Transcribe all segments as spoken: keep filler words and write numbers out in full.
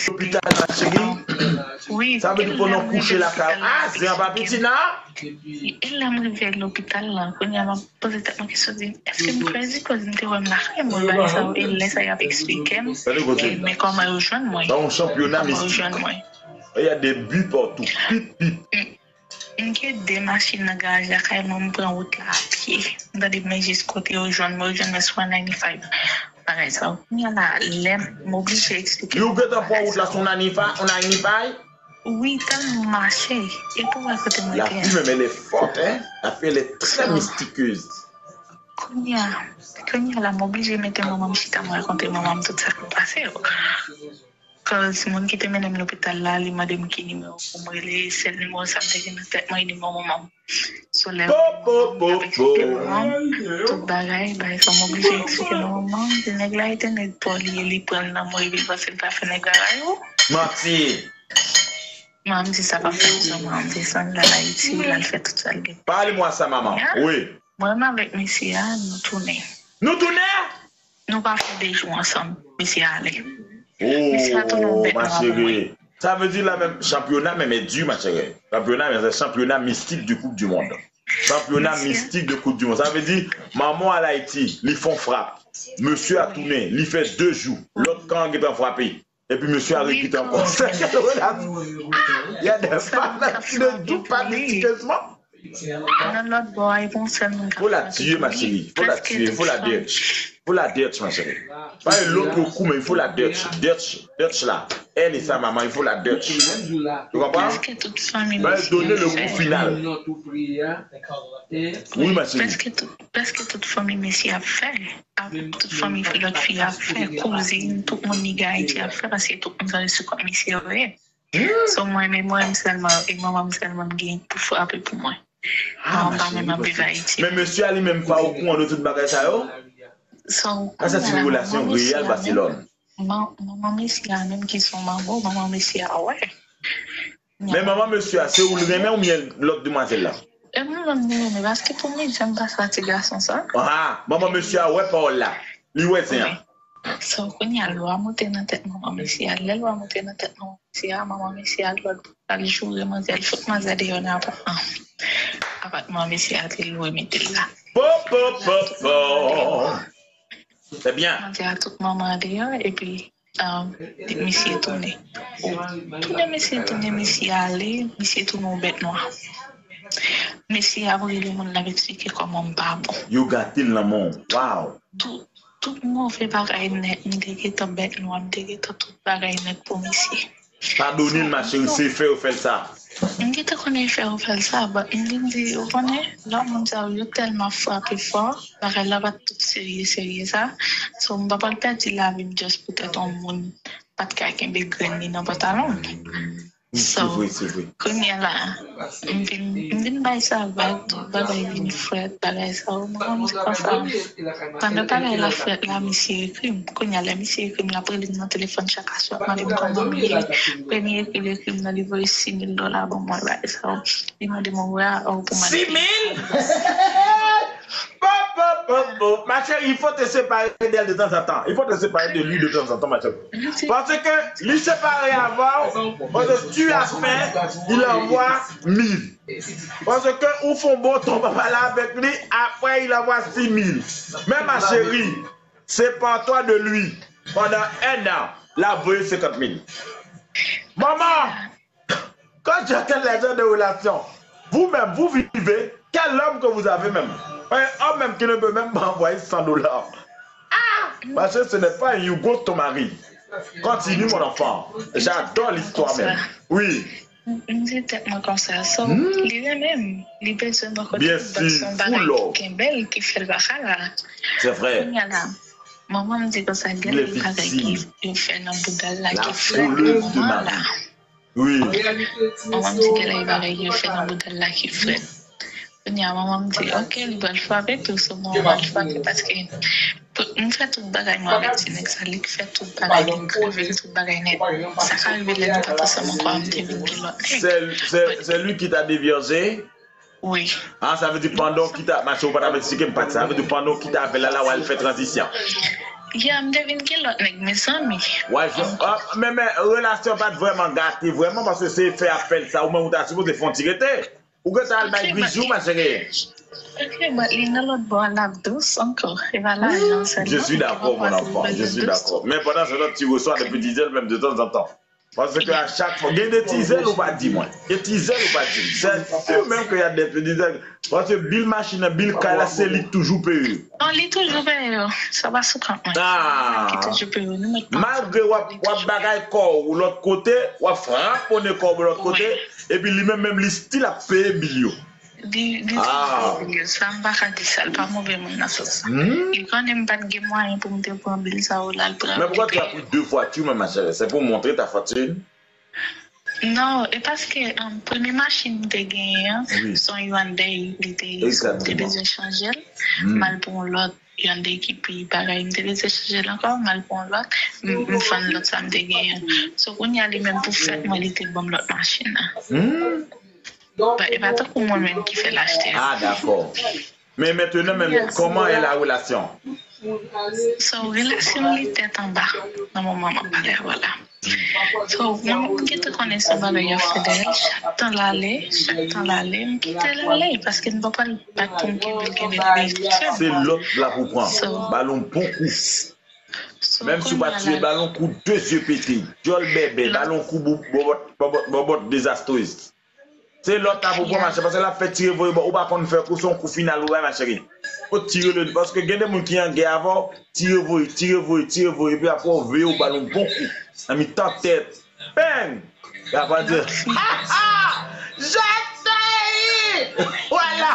Lopital, ma cheri. Wi, sa vle di pandan w kouche lakay ou. Ah, zen an pa piti, non? E lè m rive lopital la, kounye a m ap poze tèt mwen kesyon, di, èske m krezi koz m te wè m lakay mwen, bagay sa yo, e lè sa y ap eksplike m, e men kòman yo jwenn mwen. Sa yon chanpyona mistik. Kòman yo jwenn mwen. Il y a des buts partout. Pip, pip. M gen de machin nan garaj lakay mwen, m pran wout la a pye. M tande men jis kote yo jwenn mwen, yo jwenn mwen sou one ninety-five. Bagay sa yo. Kounye a la, lè m oblije eksplike. Yo gentan pran wout la sou one ninety-five? Wi, tèlman m mache. E pou wè kote mwen te. La fille même, elle est forte, hein? La fille, elle est très mysticieuse. Kounye a, kounye a la, m oblije mete manman m chita, m rakonte manman m tout sa k ap pase yo. Cause moun ki te mennen m lopital la, li mande m ki nimewo pou m rele, sèl nimewo sa m te gen nan tèt mwen, e nimewo manman m. So, lè manman m ap eksplike manman m tout bagay, bagay sa m oblije eksplike manman m, di nèg la e te nèg pa w li ye, li pran l nan mwen, epi l panse l pa fè nèg bagay ou. Manti. Manman m di sa p ap fè rezon, manman m desann, l al Ayiti, l al fè tout sa l gen. Parle-moi ça, maman. Wi. Mwen menm avèk mesye a, nou tounen. Nou tounen? Nou pa fè de jou ansanm, mesye a ale. Mesye a tounen yon bèt nwa pou mwen. Sa vle di la menm, chanpyona menm e di, ma cheri. Chanpyona menm, se chanpyona mistik de Coupe du Monde. Chanpyona mistik de Coupe du Monde. Sa vle di, manman w al Ayiti, li fè yon frap. Mesye a tounen, li fè de jou. Lòt kan an gentan frape. Epi mesye a rekite ankò. Sa ki relasyon? Il y a des femmes qui ne jouent pas mystiqueusement. Nan lòt bò a, e pa yon sèl moun k ap fè. Faut la tuer, ma chérie. Faut la tuer. Faut la Dutch. Faut la Dutch, ma chérie. Pa yon lòt kou, men il faut la Dutch. Dutch, Dutch la. Elle et sa maman, il faut la Dutch. Tu comprends? Prèske tout fanmi mesye a fè. Donner le coup final. Oui, ma chérie. Prèske tout, prèske tout fanmi mesye a fè. Tout fanmi fi, lòt fi ap fè, kouzin, tout moun li gen Ayiti ap fè, paske tout moun sa se sou kont misye yo ye. So, mwen, men mwen, m sèlman, e manman m sèlman m gen pou frape pou mwen. Manman m pa menm ap viv Ayiti. Men mesye a li menm pa okouran de tout bagay sa yo? Sa se yon relasyon reyèl, Baselòn. Manman mesye a menm ki se yon manbo, manman mesye a wè. Men manman mesye a, se ou l renmen oubyen lòt demwazèl la? E mwen menm li renmen, paske pou medam m pa sa ti gason sa. Ah, manman mesye a wè pawòl la. Li wè zen an. So, kounye a, lwa moute nan tèt manman mesye a. Lè lwa moute nan tèt manman mesye a, manman mesye a, lòt bout la, li joure manzè, li fout manzè deyò nan apa-, apatman mesye a te lwe mete l la. Po, po, po, po. C'est bien. Manzè a tout manman an deyò, epi Misye tounen. Tounen, misye tounen, misye ale, misye tounen yon bèt nwa. Misye ap rele moun, l ap eksplike kòman m pa bon. Yo gate l nan men w. Waw! Tout, tout move bagay nèt, m te gentan bèt nwa, m te gentan tout bagay nèt pou misye. Padone l, ma chérie, se fè yo fè l sa. M gentan konnen fè yo fè l sa, but m vin di, ou konnen, lòt moun sa yo, yo tèlman frape fò, bagay la pa t tout serye, serye sa. So, m pa pral pèdi lavi m just poutèt yon moun pa t ka kenbe grenn li nan pantalon l. So, kounye a la, m vin, m vin bay sa vag, tout bagay vin frèt, bagay sa yo, mwen, m di konsa. Pandan bagay la frèt la, misye ekri m. Kounye a, lè misye ekri m, l ap rele m nan telefòn chak aswè, ap mande m kòman m ye. Premye ekri l ekri m nan, li voye sis mil dola ban mwen, bagay sa yo. Li mande m, wè a, ou pou mande. Six mille? Pop, pop, pop, pop. Ma chérie, il faut te séparer d'elle de temps en temps. Il faut te séparer de lui de temps en temps, ma chérie. Parce que li separe avè w, parce que tu as faim, il envoie mille. Parce que ou fè yon bon tan pa pale avèk li, après il envoie six mille. Mais ma chérie, sépare-toi de lui pendant un an, l ap voye cinquante mille. Maman, quand j'ai quel genre de relation? Vous-même, vous vivez, quel homme que vous avez même? Un homme même qui ne peut même pas envoyer cent dollars. Ah! Parce que ce n'est pas un Yougo ton mari. Continue, mon enfant. J'adore l'histoire même. Oui. M di tèt mwen konsa, so, li renmen m, li bezwen mwen kote m, but se yon bagay ki kenbe l, ki fè l pa ka la. Kounye a la, manman m di konsa, gade bagay ki yo fè nan bouda l la ki frèt pou manman la. Manman m di, gade bagay yo fè nan bouda l la ki frèt. Kounye a, manman m di, ok, li pral frape tou, so manman pral frape paske m fè tout bagay mwen avèk ti nèg sa, li k fè tout bagay, li k rive tout bagay nèt. Sa ka rive lè nou pa t ansanm ankò, m te vin gen lòt nèg. C'est, c'est, c'est lui qui t'a déviergé? Wi. Ah, sa vle di pandan w kite, mache ou pa t ap eksplike m pa t sa. Sa vle di pandan w kite avè l la, la w al fè tranzisyon. Ya, m te vin gen lòt nèg, mezanmi. Wè, men, men relasyon pa t vrèman gate vrèman, paske se fè apèl sa, ou menm ou ta sipoze fè yon ti rete. Ou gentan al bay Grijou, ma chérie. Ok, but li nan lòt bò a, l ap dous ankò. E pa lajan sèlman. Je suis d'accord, mon enfant, je suis d'accord. Men pandan se tan, ti reswa de peti zèl menm de tanzantan. Paske a chak fwa, gen de ti zèl ou pa di mwen. Gen ti zèl ou pa di m. Se si menm ke y a de ti zèl. Paske bil machin nan, bil kay la, se li k toujou peye yo. Non, li toujou peye yo. Sa pa sou kont mwen. Li toujou peye yo. Nou mèt pa. Malgre w ap, w ap bagay kò w lòt kote, w ap fraponnen kò w lòt kote, epi li menm, menm li still ap peye bil yo. Li, li toujou peye bil yo. Sa, m pa ka di sa. Li pa move moun nan sans sa. Li konnen m pa t gen mwayen pou m te pran bil sa yo la, l pran. Men poukò tu as pris deux voitures, ma chérie? C'est pour montrer ta fortune? Non, e paske um, premye machin m te genyen an, se yon Hyundai, li te, m te bezwen chanje l. M al pou yon lòt Hyundai ki pi bagay, m te bezwen chanje l ankò, m al pou yon lòt, m, m vann lòt sa m te genyen an. So kounye a li menm pou fèt mwen, li te ban m lòt machin nan. But e pa tankou mwen menm ki fè l achte. Ah, dakò. Men mentenan menm, kòman e la relasyon? So, relasyon li tèt anba nan moman m ap pale avè w la. So, mwen menm m gentan konnen se yon bagay y ap fè dèyè l, chak tan l ale, chak tan l ale, m kite l ale, paske m pa pral bat pou m kenbe l, kenbe l, kenbe l. Se lòt la pou pran. Ba l yon bon kou. Menm si w pa tiye, ba l yon kou de zye pete, dyòl bèbè, ba l yon kou bòbòt, bòbòt, bòbòt dezastrez. Se lòt la pou pran mache, paske l ap fè tire voye bò, ou pa konn fè kou, se yon kou final ou bay, ma chérie. Ou tire le, paske gen de moun ki an gè avè w, tire voye, tire voye, tire voye, epi apre w veye w ba l yon bon kou nan mitan tèt. Bang! Y ap di, ha ha! Je t'ai! Vwala!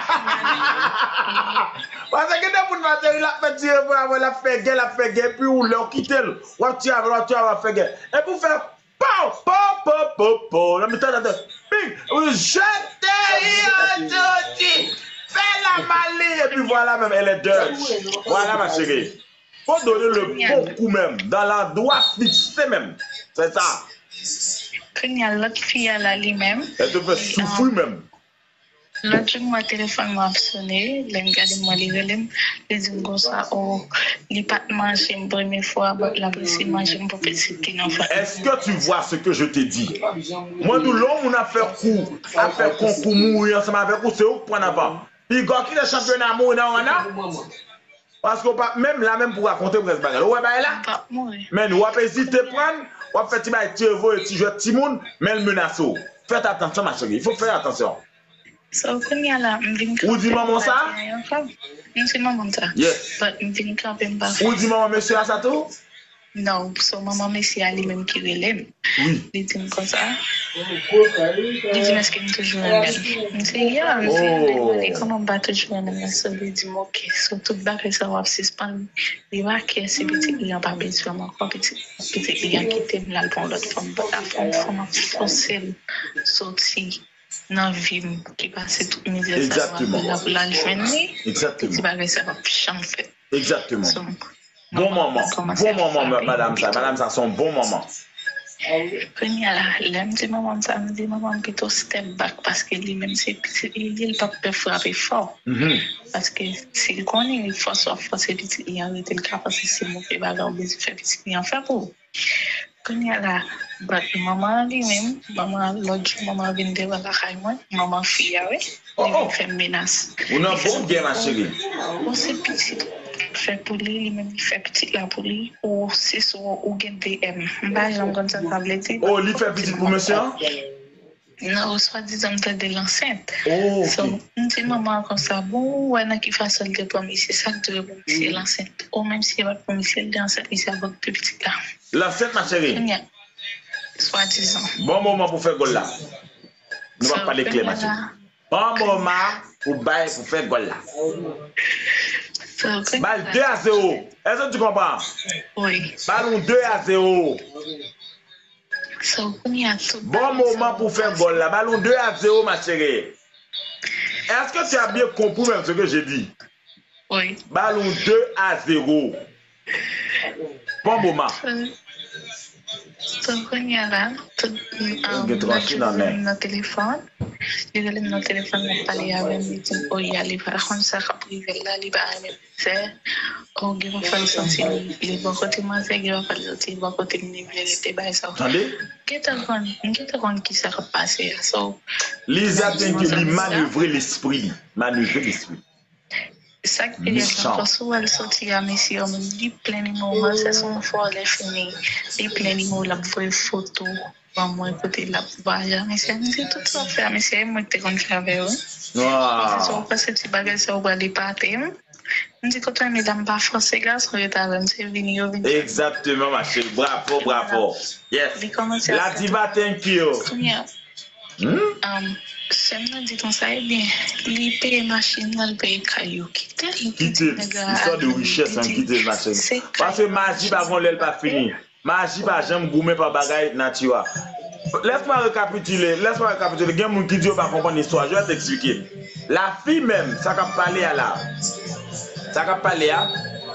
Paske gen de moun, ma chérie, l ap fè tire voye, apre l ap fè gè, l ap fè gè, epi ou lè w kite l, w ap tire avè l, w ap tire avè l, w ap fè gè. Epi w fè Pow, pow, pow, pow, pow. Nan mitan, nan mitan. Bing! Je t'ai aujourd'hui. Fè la mali. Epi vwala menm, elle est dead. Vwala, ma chérie. Faut donner le bon coup même. Dans l'endroit fixé même. C'est ça. Kounye a lòt fi a la li menm. Elle te fait souffrir même. Lòt jou m wè telefòn mwen ap sone, lè m gade m wè li rele m, li di m konsa, o, li pa t manje m premye fwa, but l ap eseye manje m pou pitit li nan vant. Est-ce que tu vois ce que je te dis? Mwen di w, lè yon moun ap fè kou, ap fè konkou mouri ansanm avèk ou, se ou k pran nan van. Piga w kite chanpyona mouri nan wana. Paske w pa menm la menm pou rakonte m rès bagay la. Ou wè bagay la? Men w ap ezite pran, w ap fè ti bagay, ti revoye, ti jwèt timoun, men l menase w. Fèt atansyon, ma chérie. Il faut faire attention. So, kounye a la, m vin kanpe. Ou di manman w sa? M di manman m sa. But m vin kanpe m pa fè. Ou di manman mesye a sa tou? Non, so manman mesye a li menm ki rele m. Wi. Li di m konsa. Li di m èske m toujou renmen l. M di, yeah, m di, renmen mwen, kòman m pa toujou renmen l? So, li di m, ok, so tout bagay sa w ap sispann. Li pa kè si pitit li an pa bezwen m ankò, pitit, pitit li an kite m, l al pran lòt fanm. But la fanm, fanm ap fòse l soti nan vi m ki pase tout mizè sa yo anpil la pou l al jwenn li, ti bagay sa p ap janm fèt. Egzakteman. Bon manman, bon manman, madanm sa, madanm sa se yon bon manman. Kounye a la, lè m di manman m sa, m di manman m pito step back paske li menm se pitit li ye, li p ap pè frape fò. Paske si l konnen fòs w ap fòse pitit li an rete, l ka panse se move bagay ou bezwen fè pitit li an fè pou ou. Kounye a la, but manman an li menm, manman an lòt jou, manman an vin devan lakay mwen, manman fi a wi, li vin fè m menas. Ou nan bon gè, ma chérie. Bon, se pitit fè pou li, li menm li fè pitit la pou li, ou se sou ou gen de M. M pa janm konn sa sa vle di. Oh, li fè pitit pou mesye an? Non, swadizan m tande l ansent. Oh, so, m di manman an konsa, bon, ou wè nan ki fason l te pran misye, sa k dwe pou misye l ansent. Ou menm si e pa t pou misye, l te ansent, misye ap okoupe pitit la. L ansent, ma chérie? Swadizan. Bon moman pou fè gòl la. Nou pa pale klè, ma chérie. Bon moman pou bay pou fè gòl la. Ba l de a zewo. Èske tu comprends? Wi. Ba l yon de a zewo. Bon moman pou fè gòl la. Ba l yon de a zewo, ma chérie. Est-ce que tu as bien compris même ce que j'ai dit? Wi. Ba l yon de a zewo. Bon moman. So, kounye a la, tout, um, l gen tranche nan men. Nan telefòn, li rele m nan telefòn, l ap pale avè m, li di m, o, ya, li pa konn sa k ap rive l la, li pa renmen manzè. O, gen pafwa l santi li, li bò kote manzè, gen pafwa l santi li bò kote m, li vle rete bay sa. Tande? Gentan konn, m gentan konn ki sa k ap pase a. So, Liza, thank you, li manevre lespri li. Manevre lespri. Sa k pi rèd nan pòs ou wè l soti a, mesye, li plen nimewo manzè, se yon fò lè fini. Li plen nimewo, l ap voye foto ban mwen kote l ap vwayaje. Mesye, m di tout sa w fè a, mesye, e mwen ki te konn fè avè w. Mesye, sa w panse ti bagay sa w pral epate m? M di kote w ye la, m pa fòse gason ret avè m, se vini yo vin. Exactement, ma chérie. Bravo, bravo. Yes. Li kòmanse ap La Diva, thank you. Kounye a, Hmm? Um, sè m nan di konsa, ebyen, li peye machin nan, li peye kay yo. Kite l, kite nèg la ale, li di, se kay. Paske maji pa gon lè l pa fini. Maji pa janm goumen pa bagay nati a. Laisse-moi récapituler, laisse-moi récapituler. Gen moun ki di yo pa konprann istwa. Je vais t'expliquer. Lafi menm, sa k ap pale a la. Sa k ap pale a,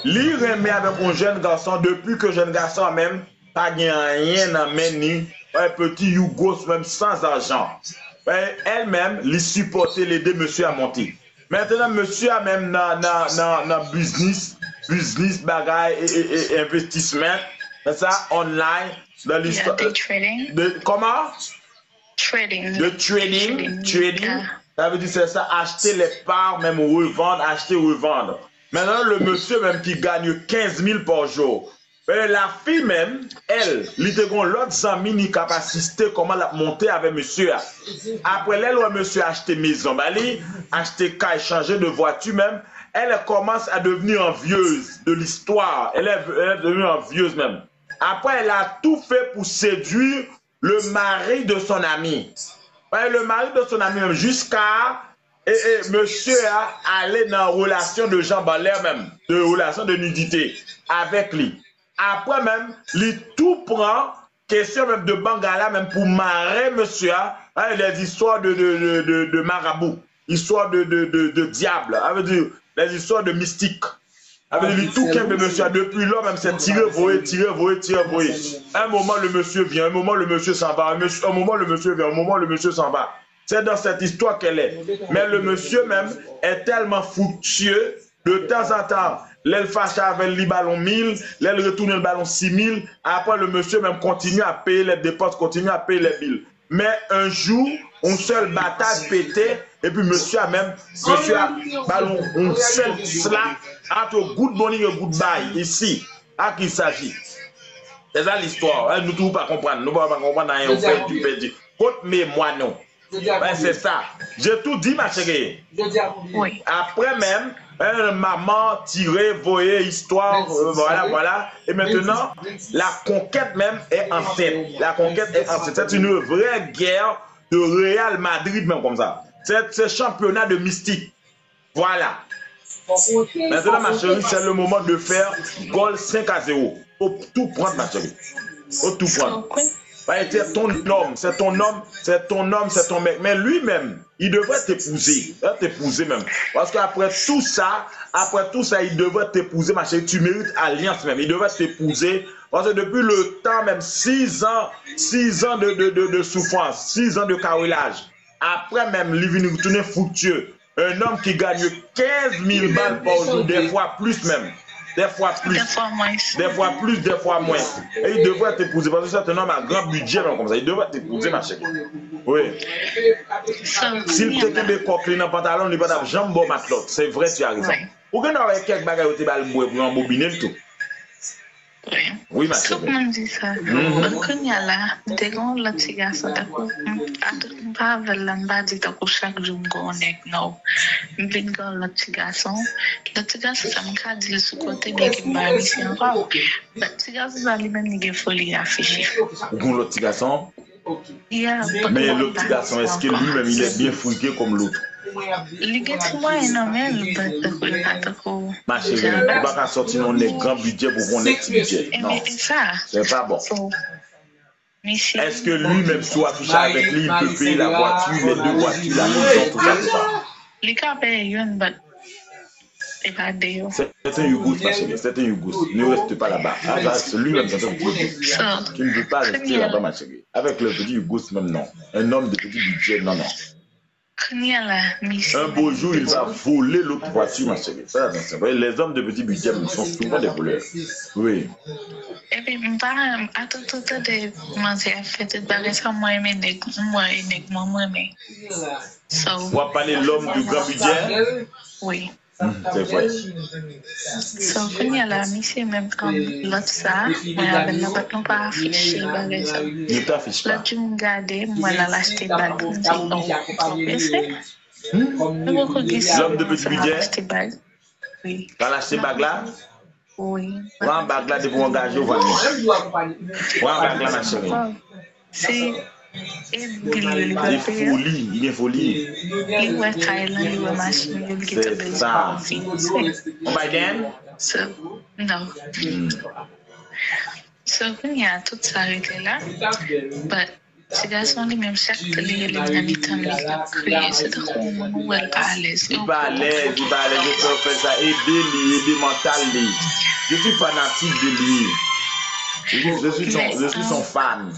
li renmen avèk yon jèn gason, depi ke jèn gason an menm pa gen anyen nan men ni, wè, peti Yougos menm san zajan. Wè, èl menm, li sipòte, l ede mesye a monte. Mentnan, mesye a menm nan, nan, nan, nan biznis, biznis, bagay, e, e, e, envestisman, nan sa, online, nan listwa. Yeah, day trading. De, kòman? Trading. De trading, trading, trading, yeah. Sa vle di se sa, achte lè pa, menm revann, achte, revann. Mentnan, le mesye menm ki ganye kenz mil pa jou, E, lafi menm, èl, li te gon lòt zanmi ni k ap asiste kòman l ap monte avè mesye a. Apre lè l wè mesye a achte mezon ba li, achte kay, chanje de vwati menm, elle commence à devenir envieuse de l'histoire. Elle est, elle est devenue envieuse menm. Après, elle a tout fait pour séduire le mari de son ami. Paske le mari de son ami menm, jiska e, e, mesye a ale nan relasyon de janb anlè menm, de relasyon de nidite avèk li. Apre menm, li tou pran kesyon menm de bangala menm pou mare mesye a, hein, les histoires de, de, de, de, de marabout, histoire de, de, de, de diable, ça veut dire les histoires de mystique. Sa vle di li tou kenbe mesye a depi lò, menm se tire voye, tire voye, tire voye. Un moment le monsieur vient, un moment le monsieur s'en va, un monsieur, un moment le monsieur vient, un moment le monsieur s'en va. C'est dans cette histoire qu'elle est. Mais le monsieur même est tellement fructueux, de temps en temps, lè l fache avè l, li ba l yon mil, lè l retounen, l ba l yon sis mil. Apre, le monsieur même continue à payer les dépenses, continue à payer les billes. Men yon jou, yon sèl batay pete, epi mesye a menm, mesye a ba l yon, yon sèl slap, entre good morning et goodbye, ici, à qui il s'agit. C'est ça l'histoire, hein, nou tou pa konprann, nou pa, pa konprann anyen, ou pèdi, pèdi. Kot memwa nou? Ben, c'est ça. J'ai tout dit, ma chérie. Wi. Apre menm, hein, manman tire, voye, istwa, euh, voilà, voilà. Et maintenant, la conquête même est en tête. La conquête est en tête. C'est une vraie guerre de Real Madrid, menm konsa. Se, se chanpyona de mistik. Voilà. Maintenant, ma chérie, c'est le moment de faire gòl senk a zewo. Ou tou pran, ma chérie. Ou tou pran. Paske c'est ton homme, c'est ton homme, c'est ton homme, c'est ton mec. Mais lui-même, il devrait t'épouser. Hein, t'épouser même. Parce qu'après tout ça, après tout ça, il devrait t'épouser, ma chérie. Tu mérites alliance même. Il devrait t'épouser. Parce que depuis le temps, même six ans, six ans de, de, de, de souffrance, six ans de carrelage. Apre menm, li vin tounen fructueux. Un homme qui gagne quinze mille balles par jour, des fois plus même. Des fois plus. Des fois moins. Des fois plus, des fois moins. Et il devrait t'épouser parce que c'est un homme à grand budget, menm konsa. Il devrait t'épouser, ma chérie. Oui. Si l te kenbe kòk li nan pantalon, li pa t ap janm ba w matlòt. C'est vrai, tu as raison. Ou gen dwa wè kèk bagay yo te ba l bwè pou yo anbobine l tou. Wi, ma chérie. Tout moun di sa. Bon, kounye a la, m te gen yon lòt ti gason, tankou, m, a tout, m pa avè l la, m pa di tankou chak jou m gen yon nèg, non. M vin gen yon lòt ti gason. Lòt ti gason sa, m ka di l sou kote, byenke m pa misye ankò. But ti gason sa, li menm, li gen foli afiche. Ou gen yon lòt ti gason? Men lòt ti gason, èske li menm, il est bien friqué comme l'autre? Li gen ti mwayen nan men l, but li pa tankou. Ma chérie, ou pa ka sòti nan yon nèg gran bidjè pou pran yon nèg ti bidjè. Non. Se pa bon. Èske li menm, si w afiche avèk li, il peut payer la voiture, les deux voitures, la maison, tout ça, tout ça? Li ka peye youn, but E pa de yo. C'est un Yougous, ma chérie, c'est un Yougous. Ne reste pas là-bas. Ah, ça, c'est lui-même, c'est un petit Yougous. Qui ne veut pas rester là-bas, ma chérie. Avec le petit Yougous, même non. Un homme de petit budget, non, non. Kounye a la, misye. Un beau jour, il va voler l'autre voiture, ma chérie. Fais attention. Vous voyez, les hommes de petit budget sont souvent des voleurs. Oui. Epi m pa, atantan tande manzè ap fè tout bagay sa, mwen renmen nèg, mwen e nèg mwen, mwen renmen. So, Ou ap pale l'homme de grand budget? Wi. Mm, c'est vrai. So, kounye a la, misye menm kòm lòt sa, mwen avè l nan bat nou pa afich bagay sa. Ne t'affiche pas. Lòt jou m gade, m wè l al achte bag, m di, oh, ou twò prese. Nou poko gen L'homme de petit budget? Achte bag. Wi. L al achte bag la? Wi. Pran bag la depi w angaje w vann li. Pran bag la, ma chérie. Se e bil yo li pa Se peye. Foli, li gen foli. Li wè kay lan, li wè machin yo, li gentan bezwen anvi. Ou bay den? So, non. So, kounye a, tout sa rete la. But, ti gason li menm, chak tan li rele m nan mitan, li ap kriye. Se tankou yon moun ou wè l pa alèz. Li pa alèz, li pa alèz, yo fè, fè sa. Ede li, ede mantal li. Je suis fanatique de lui. Je suis, je suis son, je suis son fan.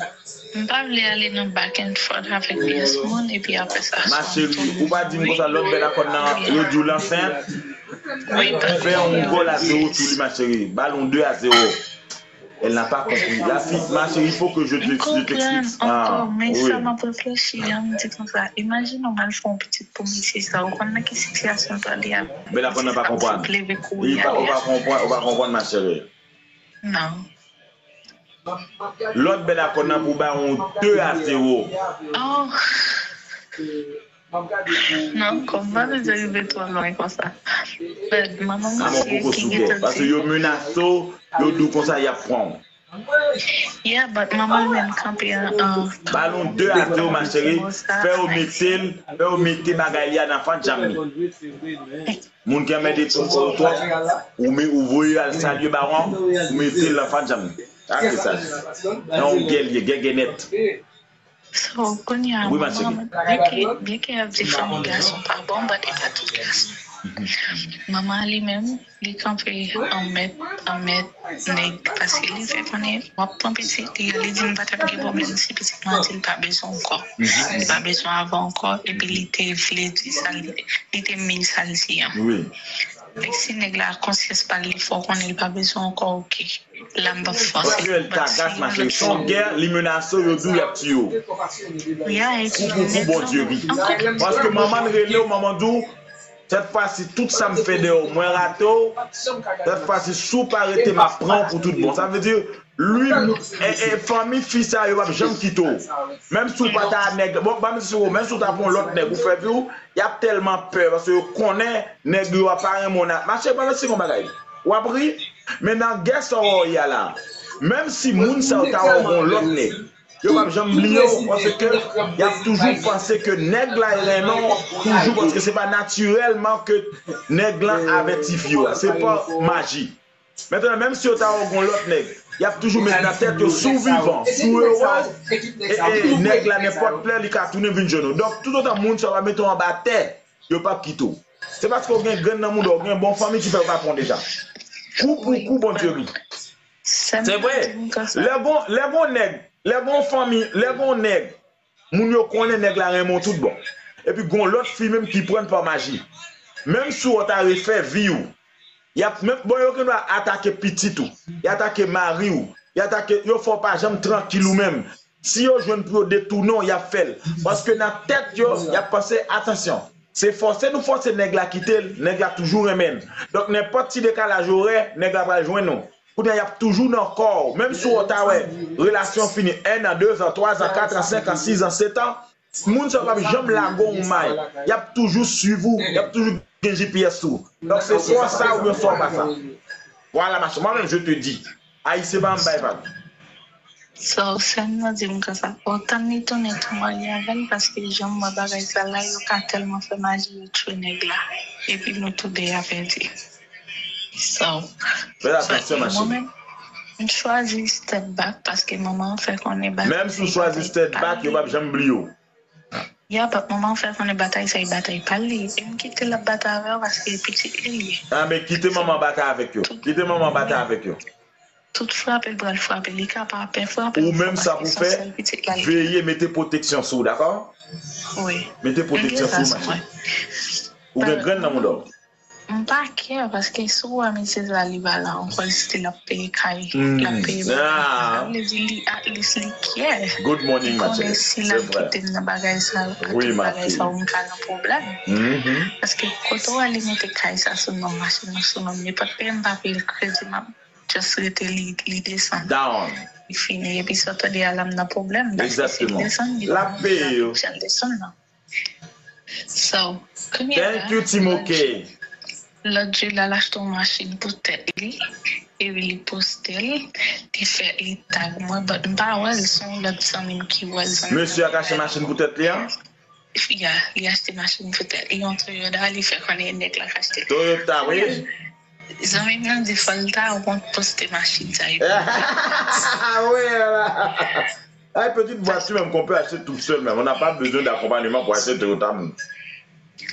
M pa vle ale nan back and forth avèk pyès moun, epi apre sa. Ma chérie, ou pa di m konsa lòt bèl akòn nan, yo di w l ansent. Fè yon gòl a zewo sou li, ma chérie. Ballon de a zewo. Elle n'a pas compris. La fille, ma chérie, il faut que je te, je t'explique. Ah, mais oui. Ça m'a réfléchi, hein, me dit comme ça. Imagine, on mal fait un petit pour monsieur, ça. On connaît qui situation toi, il y a. Mais la, on n'a pas compris. Il pas, on va comprendre, on va comprendre, ma chérie. Non. Lòt bèl akòn nan pou ba yon de a zewo. Oh. Non, kòm pa bezwen rive twò lwen konsa. But manman misye ki gentan di. Paske yo menase w, yo di w konsa y ap pran w. Yeah, but manman l menm kanpe an. Ballon de a zewo, ma chérie. Fè yo mete l, fè yo mete bagay li a nan fannjanm li. Moun ki anmède twòp, ou voye al salye bawon, ou mete l nan fannjanm li. Sa se sa. Nan yon gè l ye, gègè nèt. So, kounye a, manman, byen ke, byen ke y ap di fanmi gason pa bon, but e pa tout gason. Manman li menm, li kanpe an mèt, an mèt nèg, paske li fè konnen w ap pran pitit li, li di m pa t ap gen pwoblèm si pitit mwen di l pa bezwen ankò. Li pa bezwen avè ankò, epi li te vle di sa, li te, li te mean sa l di an. Like, si nèg la konsyans pa l, li fè w konnen li pa bezwen ankò, oke. La m p ap fòse. Paske l tagas, ma chérie. Se yon gè, li menase w, yo di w y ap tiye w. Koukou pou Bondye ri. Paske manman l rele w, manman di w, sèt fwa si tout sa m fè dèyè w, mwen rate w, sèt fwa si si w pa rete, m ap pran w pou tout bon. Sa vle di, li, e, e, fanmi fi sa yo p ap janm kite w. Menm si w pa ta nèg, bon, pa menm si w, menm si w ta pran yon lòt nèg, ou fè vi w, y ap tèlman pè, paske yo konnen nèg yo a pa renmen w nan. Ma chérie, pa mèsi yon bagay. W ap ri, men nan gè sa w wè w ye a la, menm si moun sa yo ta wè w gon lòt nèg, yo p ap janm bliye w, paske y ap toujou panse ke nèg la renmen w toujou, paske se pa natirèlman ke nèg lan avèti fi yo a, se pa maji. Mentnan, menm si yo ta wè w gon lòt nèg, y ap toujou met nan tèt yo, si w vivan, si w erèz, e, e, nèg la nenpòt lè li ka tounen vin jwenn ou. Donk, toutotan moun sa yo pa mete w anba tè, yo p ap kite w. Se paske w gen grenn nan mouda w, w gen bon fanmi ki fè w pa pran w deja. Kou pou kou, Bondye ri. Se vre. Lè gon, lè gon nèg, lè gon fanmi, lè gon nèg, moun yo konnen nèg la renmen w tout bon. Epi gon lòt fi menm ki pran l pa maji. Menm si w ta refè vi w, y ap menm, bon, yo gendwa atake pitit ou, y atake mari w, y atake, yo fè w pa janm trankil ou menm. Si yo jwenn pou yo detounen w, y ap fè l. Paske nan tèt yo, y ap panse, atansyon, se fòse nou fòse nèg la kite l, nèg la toujou renmen n. Donk, nenpòt ti dekalaj orè, nèg la pral jwenn ou. Kounye a, y ap toujou nan kò w. Menm si w ta wè relasyon fini, en an, dezan, twazan, katran, senkan, sizan, setan, moun sa yo p ap janm lage w yon may. Y ap toujou swiv ou, y ap toujou gen G P S sou ou. Donk, se swa w sa oubyen swa w pa sa. Vwala, machin. Mwen menm, je te dis. Ayisyen pa janm bay vag. So, sè m nan di m konsa, otan li tounen tou marye avè l, paske jan m wè bagay sa la, yo ka tèlman fè maji, yo tchwe nèg la. Epi nou tou de a pèdi. So, Fè atansyon, machin. Mwen menm, m chwazi step back, paske manman an fè konnen bagay. Menm si w chwazi step back, yo p ap janm bliye w. Ya, but manman fè konnen batay sa e batay pa l li. E m kite l ap batay avè yo paske e pitit li l ye. Ah, men kite manman batay avèk yo. Kite manman batay avèk yo. Tout frape l pral frape, li ka pa pè frape. Ou menm sa pou fè, veye, mete pwoteksyon sou ou, dakò? Wi. Mete pwoteksyon sou ou, ma cheri. Ou gen grenn nan mouda w. M pa care paske si w wè mesye sa li pa la ankò, li still ap peye kay, l ap peye bagay. Sa vle di li at least li care. Good morning, ma cheri. Li konnen si l ap kite m nan bagay sa, ak tout bagay sa, m ka nan pwoblèm. Paske kote w wè li mete kay sa sou non m, machin nan sou non m, nenpòt peyi m pa peye l kredi, m ap just rete li, li desann. Down. Li fini, epi sa w tande a la m nan pwoblèm, paske si l desann, li pa konn jan l desann nan. So, kounye a la, Thank you, Timoke. Lòt jou la, l achte yon machin pou tèt li, epi li poste l, li fè, li tag mwen, but m pa wè l, se yon lòt zanmi m ki wè l, zanmi m. Mesye a k achte machin pou tèt li a? Ya, li achte machin pou tèt li, yon Toyota, li fè konnen e nèg la k achte l. Toyota, wi. Zanmi m nan di fò l ta wont poste machin sa epi. Wi, la. Ay, petite voiture même qu'on peut acheter tout seul même. On n'a pas besoin d'accompagnement pour acheter Toyota même.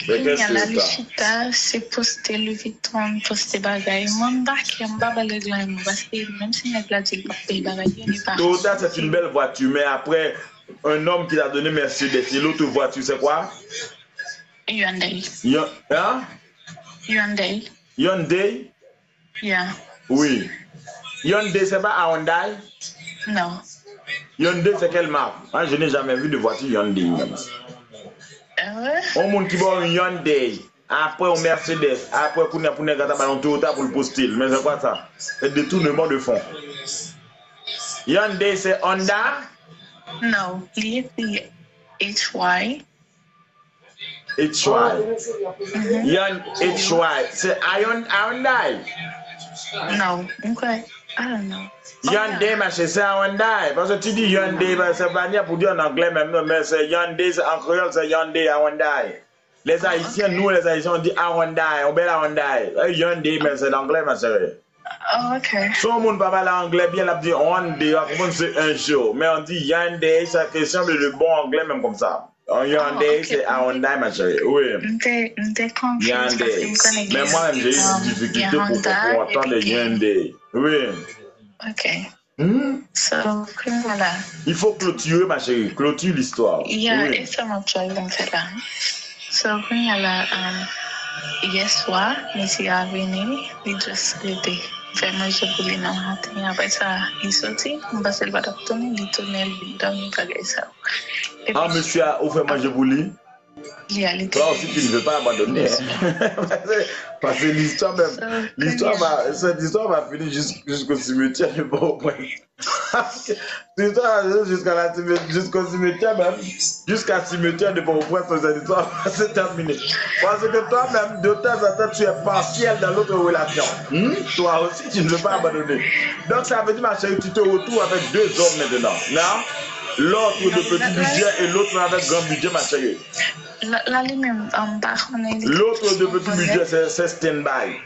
Kounye a la li chita, se poste Louis Vuitton, poste bagay. Mwen m pa care, m pa ba l règleman, paske menm si nèg la di l p ap peye bagay yo, li pa. Toyota, c'est une belle voiture, mais après, un homme qui t'a donné Mercedes, et l'autre voiture, c'est quoi? Hyundai. Yon, hein? Hyundai. Hyundai? Yeah. Oui. Hyundai, c'est pas Hyundai? Non. Hyundai, c'est quelle marque? Moi, je n'ai jamais vu de voiture Hyundai, même. Ah ouais? Un monde qui boit un Hyundai, après un Mercedes, après qu'on a pour un Toyota pour le postil. Mais c'est quoi ça? C'est détournement de fonds. Hyundai, c'est Honda? Non, li ekri H Y. H Y. Yon H Y. Se Hyun-, Hyundai. Non, m kwè. I don't know. Hyundai, mache, se Hyundai. Paske ti di Hyundai, se pa ni pou di an anglè menm, non, men se Hyundai, se an kreyòl, se Hyundai, Hyundai. Les Haïtiens, nous, les Haïtiens, on dit Hyundai, on bèl Hyundai. E Hyundai, men se anglè, ma chérie. Oh, ok. Si yon moun pa pale anglè byen, l ap di Hyundai, w a konprann se un jour. Men on dit Hyundai, sa ke sanble de bon anglè, menm konsa. Yon Hyundai, se Hyundai, ma chérie. Wi. M te, m te confuse paske m konnen gen, um, gen Honda epi gen Hyundai. Wi. Ok. Hmm? So, kounye a la. Il faut clôturer, ma chérie. Clôture l'histoire. Yeah, e sa m ap try pou m fè la. So, kounye a la, um, yè swa, mesye a vini, li just rete. M fè manje pou li nan maten. Apre sa, li soti, m panse l pa t ap tounen, li tounen, li vin dòmi, bagay sa yo. Ah, mesye a, ou fè manje pou li? Toi aussi, tu ne veux pas abandonner, hein. Parce que, parce que l'histoire même, l'histoire va, cette histoire va finir jus-, jusqu'au cimetière de Port-au-Prince. Parce que l'histoire va jusqu'à la cimetière, jusqu'au cimetière même, jusqu'à cimetière de Port-au-Prince, cette histoire va se terminer. Parce que toi-même, de temps en temps, tu es partiel dans l'autre relation. Hmm? Toi aussi, tu ne veux pas abandonner. Donc, ça veut dire, ma chérie, tu te retrouves avec deux hommes maintenant. Non? L'autre de petit budget et l'autre avec grand budget, ma chérie. La, la li menm, m pa konnen li. L'autre de petit budget, c'est, c'est stand-by.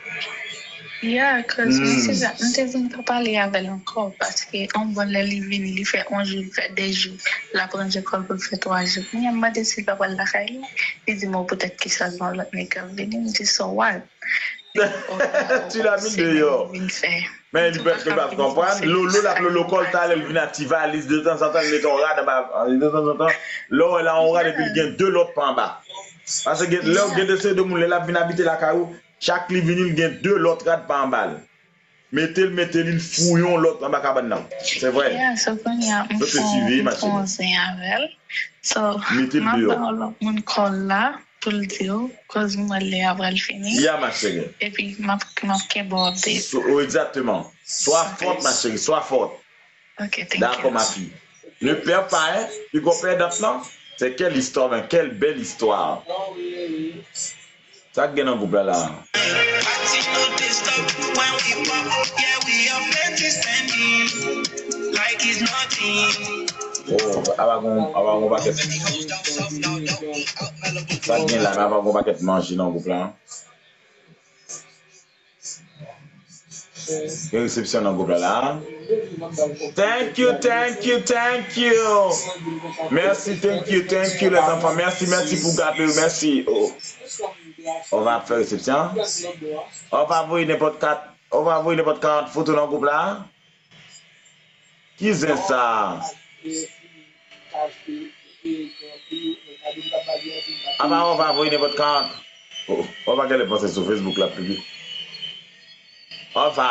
Yeah, cause m te vin pa pale avè l ankò, paske yon bon lè li vini, li fè yon jou, li fè de jou, l ap ranje kò l pou l fè twa jou. Kounye a m mande si l pa pral lakay li, li di m, o, poutèt kisa gen yon lòt nèg k ap vini, m di, so what? Tu l'as mis dehors. Men li pèske l pa konprann. Lolo l ap lolo kò l, talè l vin ak ti valiz, detanzantan l mete yon rad anba, detanzantan, lè w wè l a yon rad epi l gen de lòt pa anba. Paske gen, lè w gen de se de moun, lè l ap vin abite lakay ou, chak li vini, l gen de lòt rad pa anba l. Mete l, mete li, l fouye yon lòt anba kabann nan. Se vre. Yeah, so kounye a, m fè yon zen avè l. So, m ap ba yon lòt moun kòl la pou l di w, koz m wè lè a pral fini. Ya, ma chérie. Epi, m ap, m ap kenbe w update. So, oh, exactement. Sois forte, ma chérie, sois forte. Ok, thank you. D'accord, ma fille. Ne perds pas, hein. Piga w pèdant, non? C'est quelle histoire, man. Quelle belle histoire. Sa k gen nan gwoup la, la? Oh, apa gon, apa gon pakèt. Sa k gen la, apa gon pakèt manje nan gwoup la? Gen resepsyon nan gwoup la la. Thank you, thank you, thank you. Mèsi, thank you, thank you, les enfants. Mèsi, mèsi pou gade yo, mèsi. Oh. On va fè resepsyon. On va voye nenpòt kat, on va voye nenpòt karant foto nan gwoup la. Ki zen sa? Apa on va voye nenpòt karant. Oh, on va genlè panse sou Facebook la pibliye. Anfa,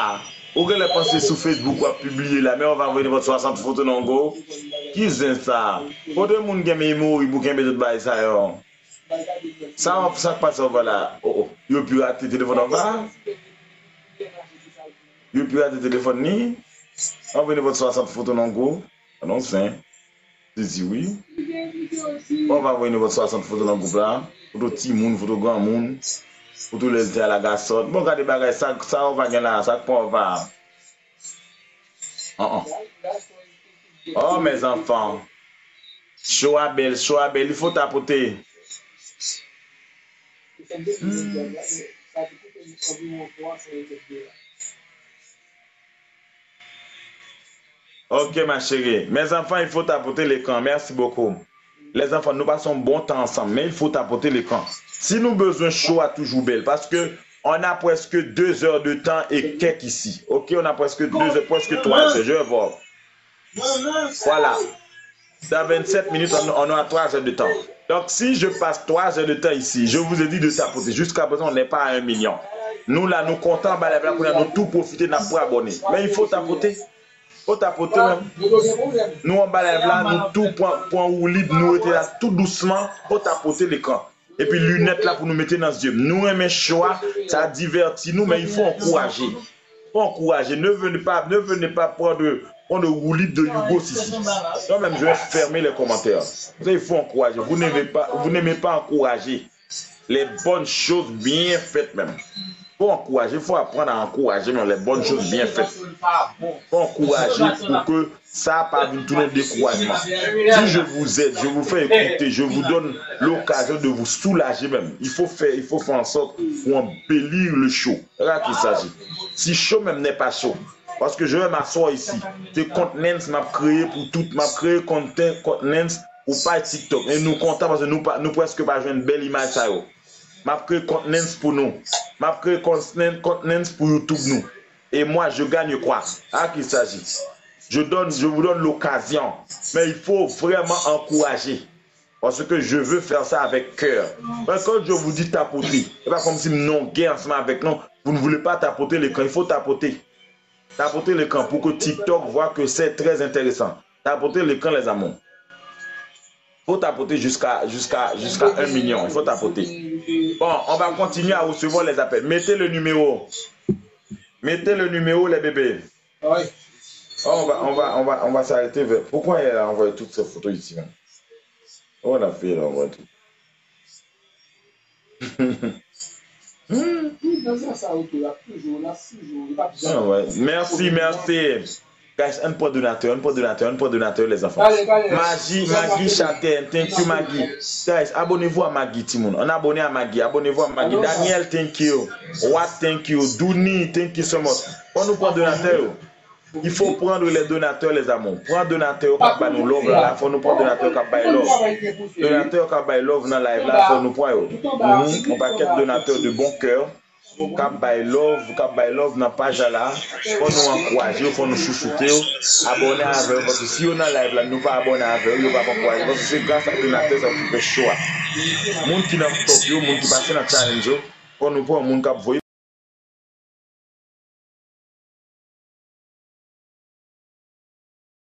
ou genlè panse sou Facebook w ap pibliye la, men on va voye nenpòt swasant foto nan go. Ki zen sa? Kote moun gen memori pou kenbe tout bagay sa yo? Sa, sa k pase anba la? Oh, oh. Yo pirate telefòn anba? Yo pirate telefòn ni? Anvoye nenpòt swasant foto nan go. Non, sen. Sezi wi. Bon, anvoye nenpòt swasant foto nan gwoup la. Foto timoun, foto granmoun. Foto lè l te al a gasòt. Bon, gade bagay, sa, sa anba gen la, sa k pa anba. An, an. Oh, mes enfants. Cho a bèl, cho a bèl, il faut tapoter. Hmm. Ok, ma chérie. Mes enfants, il faut tapoter l'écran. Merci beaucoup. Les enfants, nou pase yon bon tan ansanm, men il faut tapoter l'écran. Si nou bezwen, cho a toujou bèl, paske on a presque deux heures de temps et quelques ici. Ok, on a presque deux heures, presque trois heures. Je vais voir. Voilà. Dans vingt-sept minutes, on, on aura trois heures de temps. Donc, si je passe trois heures de temps ici, je vous ai dit de tapoter. Jusqu'à présent, on n'est pas à un million. Nou la, nou kontan anba live la, kounye a nou tou pwofite, n ap pran abòne. Men il faut tapoter. Faut tapoter menm. Nou anba live la, nou tou pran, pran woulib, nou rete la tou dousman, faut tapoter l'écran. Epi linèt la pou nou mete nan zye. Nou renmen cho a, sa divèti nou, men il faut ankouraje. Faut ankouraje. Ne venez pas, ne venez pas prendre, prendre woulib de Yougo Sisi. Quand même, je vais fermer les commentaires. Il faut encourager. Vous n'aimez pas, vous n'aimez pas encourager les bonnes choses bien faites même. Faut encourager, faut apprendre à encourager même les bonnes choses bien faites. Faut encourager pour que sa pa vin tounen dekourajman. Si je vous aide, je vous fais écouter, je vous donne l'occasion de vous soulager même. Il faut faire, il faut faire en sorte pour embellir le show. Là qu'il s'agit. Si show même n'est pas chaud, parce que je vais m'asseoir ici. Se content m ap kreye pou tout, m ap kreye content, content pou paj TikTok. E nou kontan paske nou pa, nou prèske pa jwenn bèl imaj sa yo. M ap kreye content pou nou. M ap kreye content, content pou YouTube nou. Et moi, je gagne quoi? À qui il s'agit? Je donne, je vous donne l'occasion. Mais il faut vraiment encourager. Parce que je veux faire ça avec cœur. Quand je vous dis tapoter, c'est pas comme si m nan yon gè ansanm avèk nou. Vous ne voulez pas tapoter l'écran, il faut tapoter. Tapoter l'écran pour que TikTok voit que c'est très intéressant. Tapoter l'écran, les amours. Faut tapoter jusqu'à, jusqu'à, jusqu'à un million. Il faut tapoter. Bon, on va continuer à recevoir les appels. Mettez le numéro. Mettez le numéro, les bébés. Ah, on va, on va, on va, on va s'arrêter vers. Pourquoi elle a envoyé toutes ces photos ici même? On a fait là, on va tout. Ah ouais. Merci, merci. Guys, ann pran donatè, ann pran donatè, ann pran donatè, les enfants. Maji, Magi Chaten, thank you, Magi. Guys, abonnez-vous à Magi, timoun. Ann abone a Magi, abonnez-vous à Magi. Daniel, thank you. Wat, thank you. Douni, thank you so much. Fò nou pran donatè yo. Il faut prendre les donateurs, les amours. Pran donatè yo k ap ba nou love la, la. Fò nou pran donatè yo k ap bay love. Donatè yo k ap bay love nan live la, fò nou pran yo. Mhm. Yon pakèt donatè de bon cœur k ap bay love, k ap bay love nan paj la la. Fò nou ankouraje yo, fò nou chouchoute yo. Abòne avè yo, paske si yo nan live la, nou pa abòne avè yo, yo p ap ankouraje. Paske se gras a donatè sa ki fè show a. Moun ki nan top yo, moun ki pase nan challenge yo, fò nou pran moun k ap voye